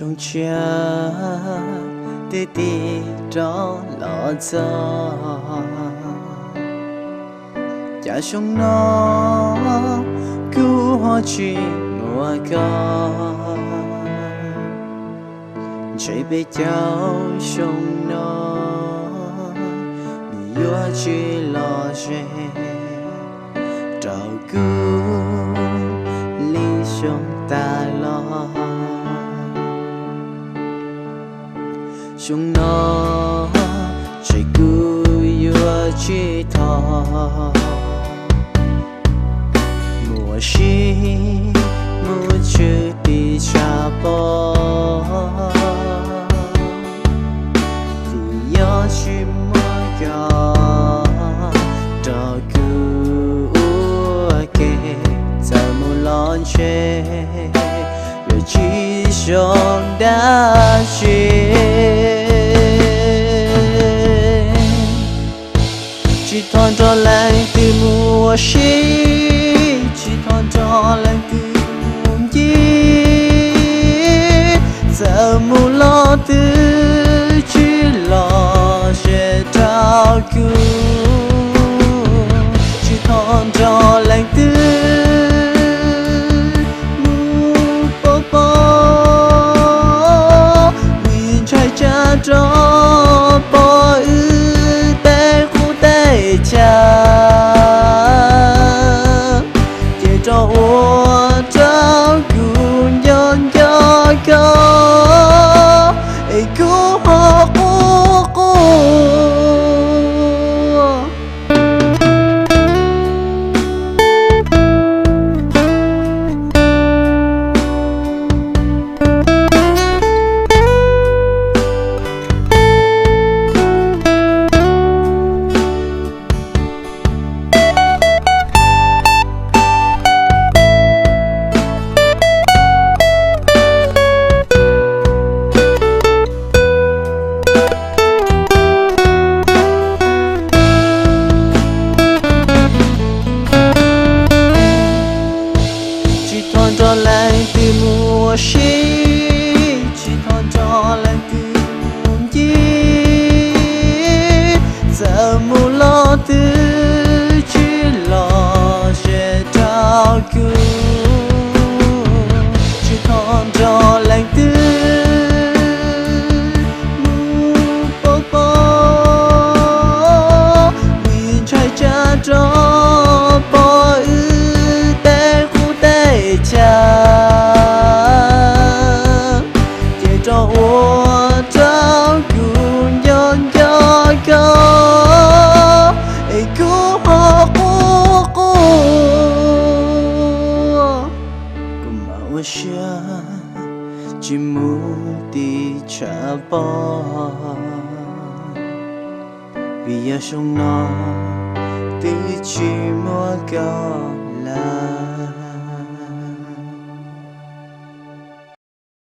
Xyoo tshiab twb tig rov los txog, cas xyoo no kuv ho tsis muaj koj. Ntshe peb caug xyoo no nws yuav tsis lom zem rau kuv li xyoo tas los. Xyoo no ntshe kuv yuav tsis thov mus ua si mus tshwm tim tshav pob, vim yog tsis muaj koj rau kuv ua ke. Txawm mus los ntshe yuav tsis zoo dab tsi. Tsis thov nrog leej twg mus ua si, tsis thov nrog leej twg mus ncig, txawm mus los twb tsis lom zem rau kuv. Tsis thov nrog leej twg mus pov pob, vim ntshai tsam rau pom wb tej qub tej chaw, ces rau ua rau kuv nco nco koj es kuv ho quaj quaj. Tsis thov nrog leej twg mus ua si, tsis thov nrog leej twg mus ncig, txawm mus los twb tsis lom zem rau kuv. Tsis thov nrog leej twg mus pov pob, vim ntshai tsam rau pom wb tej qub tej chaw, ces rau ua rau kuv nco nco koj es kuv ho quaj quaj. Kuv mam ua siab tsis mus tim tshav pob, vim yog xyoo no twb tsis muaj koj.